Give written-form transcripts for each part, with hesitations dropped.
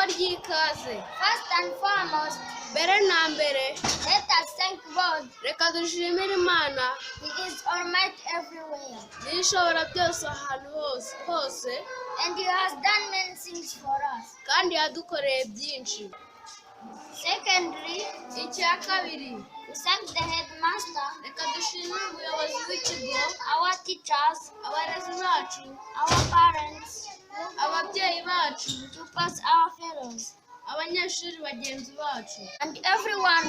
Ry'ikaze. First and foremost, Mbere na mbere, let us thank God. Reka dushimire Imana. He is almighty everywhere, Niyo ishobora byose ahantu hose hose, and He has done many things for us. Kandi yadukoreye byinshi. Secondly, Icya kabiri, we thank the headmaster, reka dushimire umuyobozi w'ikigo, our teachers, abarezi bacu, our parents, ababyeyi bacu, pupils, our fellows, abanyeshuri bagenzi bacu, and everyone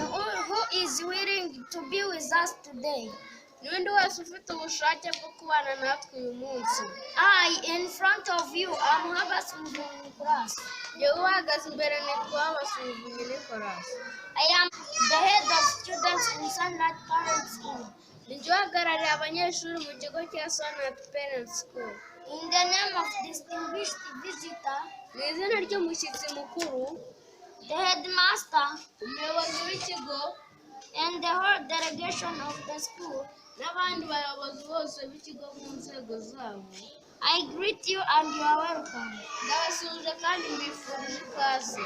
who is willing to be with us today. N'undi wese ufite ubushake bwo kubana natwe uyu munsi. I, in front of you, am Habas Nicholas. Njyewe uhagaze imbere nitwa Habasumuvunyi Nicolas. I am the head of students in Sunlight Parent School. Ni njye uhagarariye abanyeshuri mu kigo cya Sunlight Parents School. In the name of distinguished visitor, Mu izina ry'umushyitsi mukuru, the headmaster, umuyobozi w'ikigo, and the whole delegation of the school, n'abandi bayobozi bose b'ikigo mu nzego zabo, I greet you and you are welcome. Ndabasuhuje kandi mbifurije ikaze.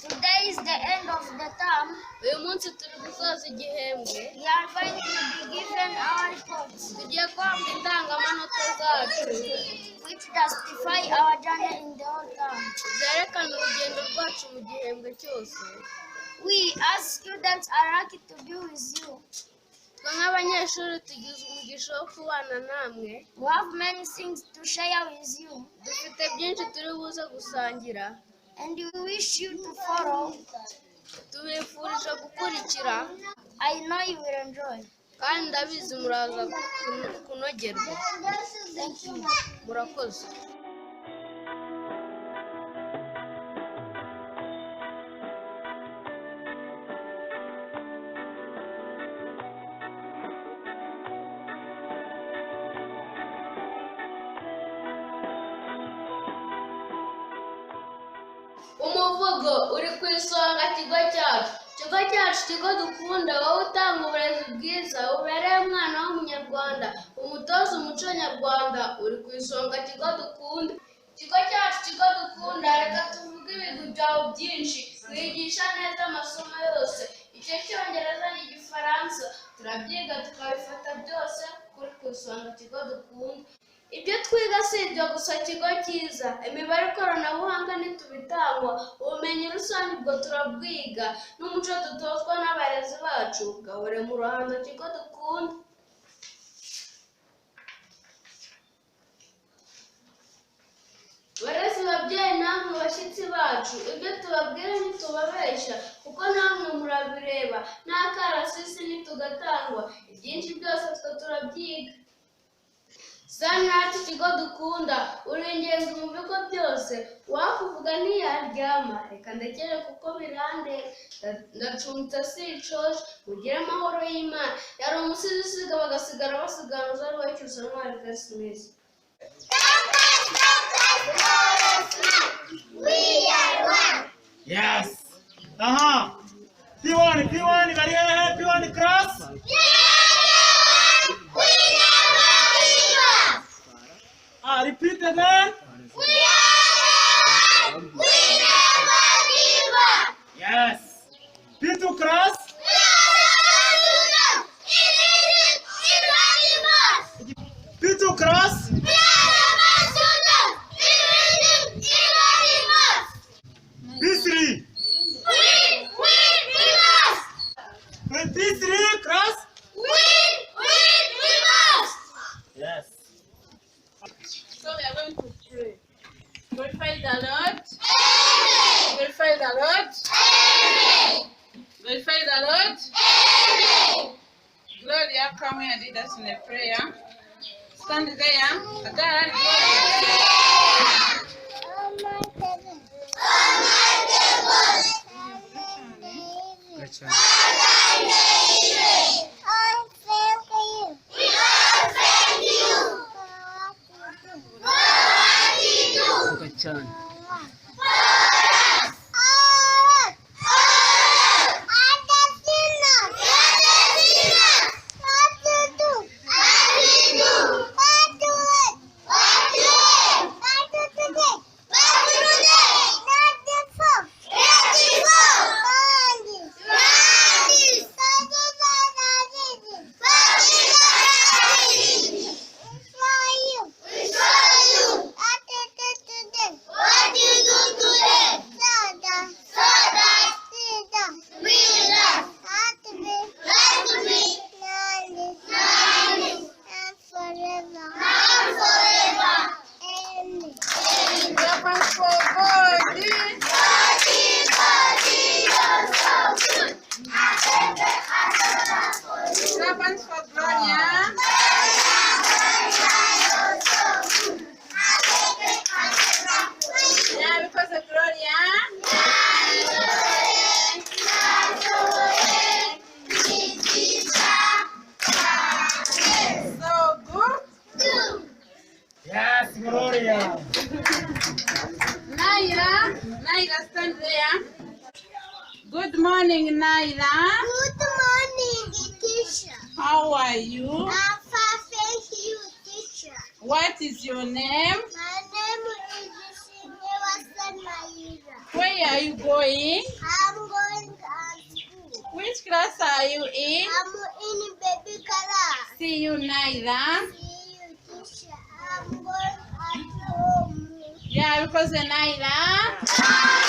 Today is the end of the term. Uyu munsi turi gusoza igihembwe. We are going to be given our reports, Tugiye guhabwa indangamanota zacu which justify our journey in the whole term. Zerekana urugendo rwacu mu gihembwe cyose. We, as students, are lucky to be with you. Twe nk'abanyeshuri tugize umugisha wo kubana namwe. We have many things to share with you, Dufite byinshi turi buze gusangira, and we wish you to follow. Tubifurije gukurikira. I know you will enjoy. Kandi ndabizi muraza kunogerwa. Thank you. Murakoze. Umuvugo uri ku isonga, kigo cyacu, kigo cyacu, kigo dukunda, wowe utanga uburezi bwiza bubereye umwana w'Umunyarwanda, umutoza umuco nyarwanda, uri ku isonga, kigo dukunda, kigo cyacu, kigo dukunda. Reka tuvuge ibigwi byawe byinshi. Wigisha neza amasomo yose, icyo Cyongereza n'Igifaransa turabyiga tukabifata byose, kuri ku isonga, kigo dukunda. Ibyo twiga si ibyo gusa, kigo cyiza, imibare, ikoranabuhanga ntitubitangwa, ubumenyi rusange ubwo turabwiga, n'umuco dutozwa n'abarezi bacu gahore mu ruhando, kigo dukunda. Barezi, babyeyi, namwe bashyitsi bacu, ibyo tubabwira ntitubabeshya kuko namwe murabireba, n'akarasisi ntitugatangwa, ibyinshi byose twe turabyiga. Sunlight, ikigo dukunda, uri ingenzi mu bigo byose, uwakuvuga ntiyaryama. Reka ndekere kuko birandeba, ndacumbitse sincoje. Mugire amahoro y'Imana. Yari umusizi usiga bagasigara basiganuza, ari we Cyusa Ntwari Cassimus. We are one. Yes. Aha. P1, P1, bari hehe? P1 class? We never give up. Ah, repeat again. We are one. We never give up. Yes. P2 class? We are the best students in reading, in learning math. P2 class? We are the best students in reading, in learning math. P3. We must. P3 class? We must. Yes. So we are going to pray. Glorify the Lord. Amen. Glorify the Lord. Amen. Glorify the Lord. Amen. Gloria, come here and lead us in a prayer. Stand there. Again, Gloria. We all thank you. We all thank you. For what you do. Vuga cyane. For us. For us. And the sinners. And the sinners. What to do. What to do. What to do. What to do. Gloria. Naira, Naira, stand there. Good morning, Naira. Good morning, teacher. How are you? I'm fine, thank you, teacher. What is your name? My name is Siniwasan Mayura. Where are you going? I'm going to school. Which class are you in? I'm in baby class. See you, Naira. See you, teacher. I'm going at home. Yeah, because Naira.